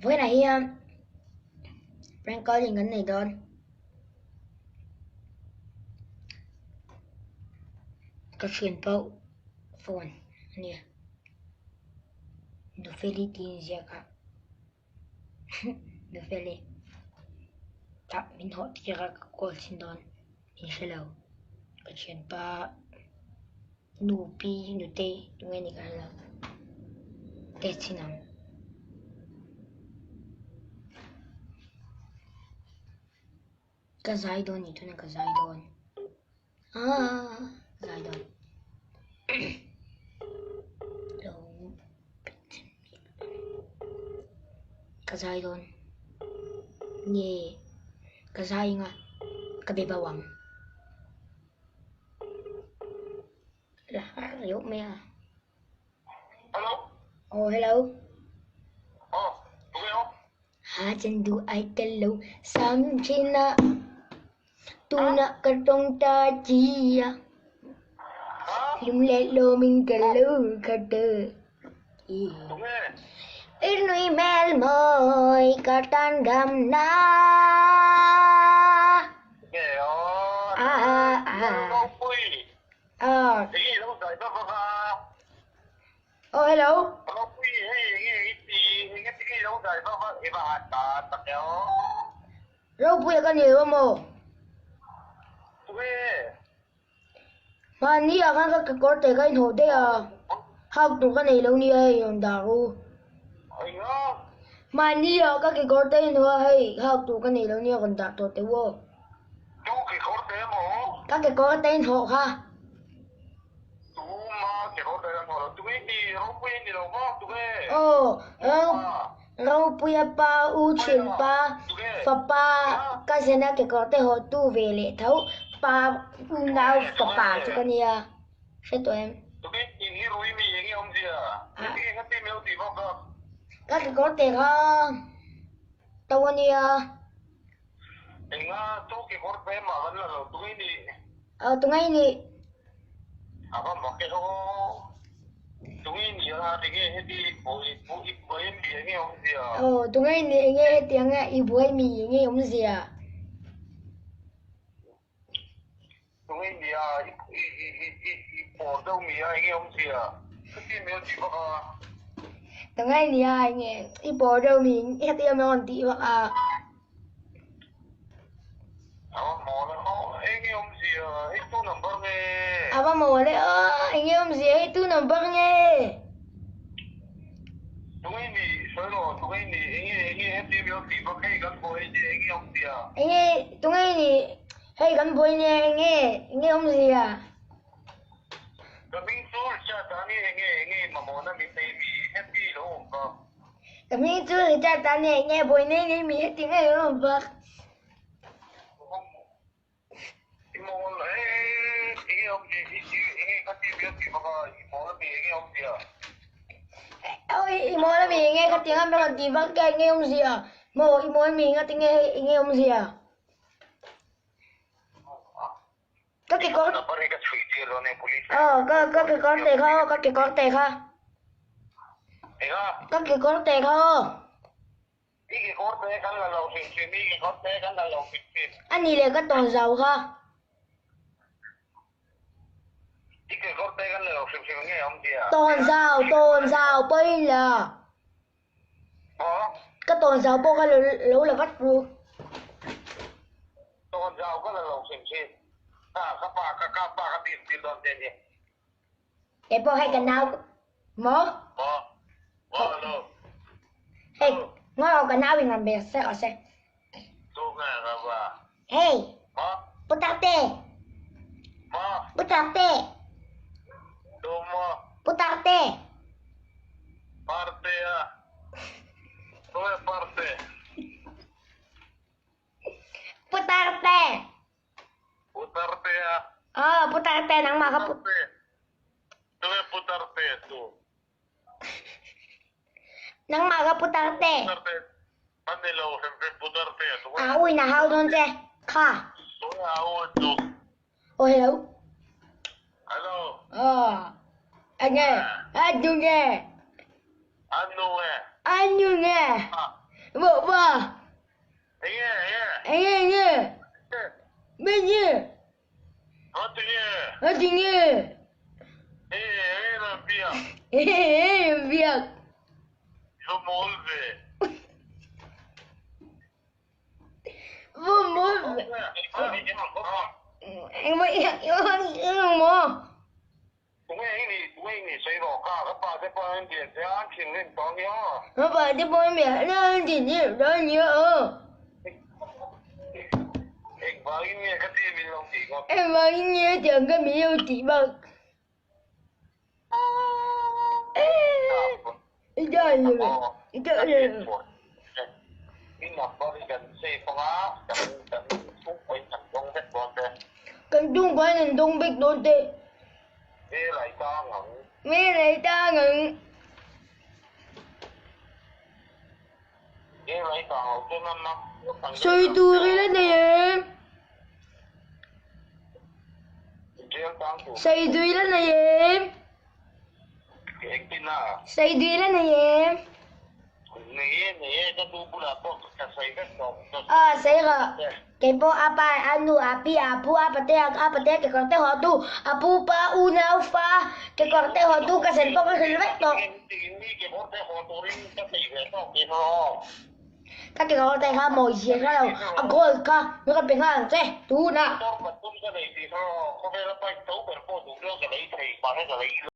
Vawiinah hian prank calling kan nei dawn. Ka thianpa phone a nia. Nufeli tih a inziak a. Nufeli tah min hawh tir a ka call chhin dawn min hre lo. Ka thianpa Nu pi nutei tunge ni ka hre lo test chhin ang. Ka zai dawn nih chuan ka zai dawn aaa zai dawn lo ka zai dawn nge ka zai anga ka be bauh ang. Hello. Oh, hello. Oh, tunge aw? Ha chen du ai tel lo sam china tuna ka tawng ta chi a lung leh lawmin ka lo khat Tunge? I nui hmel mawi ka tan dam na. Nge aw. Ah, ah. Ropui. Ah. Enge lo zai va va va. Oh, hello. Ropui hei enge i ti enge ti lo zai va va i va han ta tak e aw. Ropui a ka ni lo maw? Tunge? Mahni ah khan ka kekawr te ka inhawh daih a, hak tur ka nei lo nia hei rawn dah ru. Mahni ah ka kekawr te inhawh a hei hak tur ka nei lo nia rawn dah tawh teh u aw. Tu kekawr te maw? Ka kekawr te inhawh kha. Tu ma kekawr te kan hawh lo. Tunge i ti ropui i ni lo maw? Tunge? Aw, Ropuia pa, u thinpa, fapa, cousin a kekawr te hawh tu ve leh tho pa unau fapa chu ka nia hre tawh em? Ka kekawr te kha to a nia. Aw tungai nih. Aw tungai nih enge hetiang a i buai mi enge awmzia. Tungai nih a enge i pawr deuh mi hetiang a rawn tih vak a. A va mawl e aw, enge awmzia hei tu number nge? Enge tunge ni hei kan buai nia enge enge awmzia? Ka hming chu Richard a nia enge buai nei nei mi heti ngei a awm bawk. Oi i mawl ami enge ka ti ngam rawn ti vak ka enge awmzia maw i mawl mi nga tinge hei enge awmzia. Ka kekawr Aw ka ka kekawr te kha aw ka kekawr te kha Ka kekawr te kha aw A nih leh ka tawn zau kha Tawn zau tawn zau pawi la Ka tawn zau pawh kha lo la vat ru. Tawn zau ka la lo hrim hrim. Ka ka pa ka ka pa ka tir tir dawn che ni. Kei pawh hei ka nau maw? Maw? Maw hello. Hei ngaw ka nau in rawn be sek a se. Tu nge ka pa? Hei. Maw? Putar te. Maw? Putar te. Tu maw? Putar te. Parte a. Tu nge parte? Putar te. Putar te a. Aw putar te nangmah kha Putar te. Tu nge putar te tu? Nangmah kha putar te. Putar te. An ni lo hrim hrim putar te tu. A ui na hau dawn che. Kha. Tu nge a ui tu? Oh hello. Hello. Oh. Enge. A nu nge. A nu nge. A nu nge. Bawhpa. Enge enge. Minge. Ngatinge. Biak. Engmah. Ka pa te pawh an bia an thinrim tawh ania aw. Engvangin nge hetiang ka min lo tih bak. Kan chhungkain an dawng vek dawn te. Velai tang ang. Sawi tur i la nei em? Sawi tur i la nei em? Sawi tur i la nei em? Aw sawi rawh. Kei pawh a pa, a nu, a pi, a pu, a pate, a pate kekawr te haw tu, a pu pa, unau fa kekawr te haw tu ka sen pawh ka hrilh vek tawh. Ka kekawr te kha mawi zia hre lo, a gold kha min rawn pe nghal ang che tunah.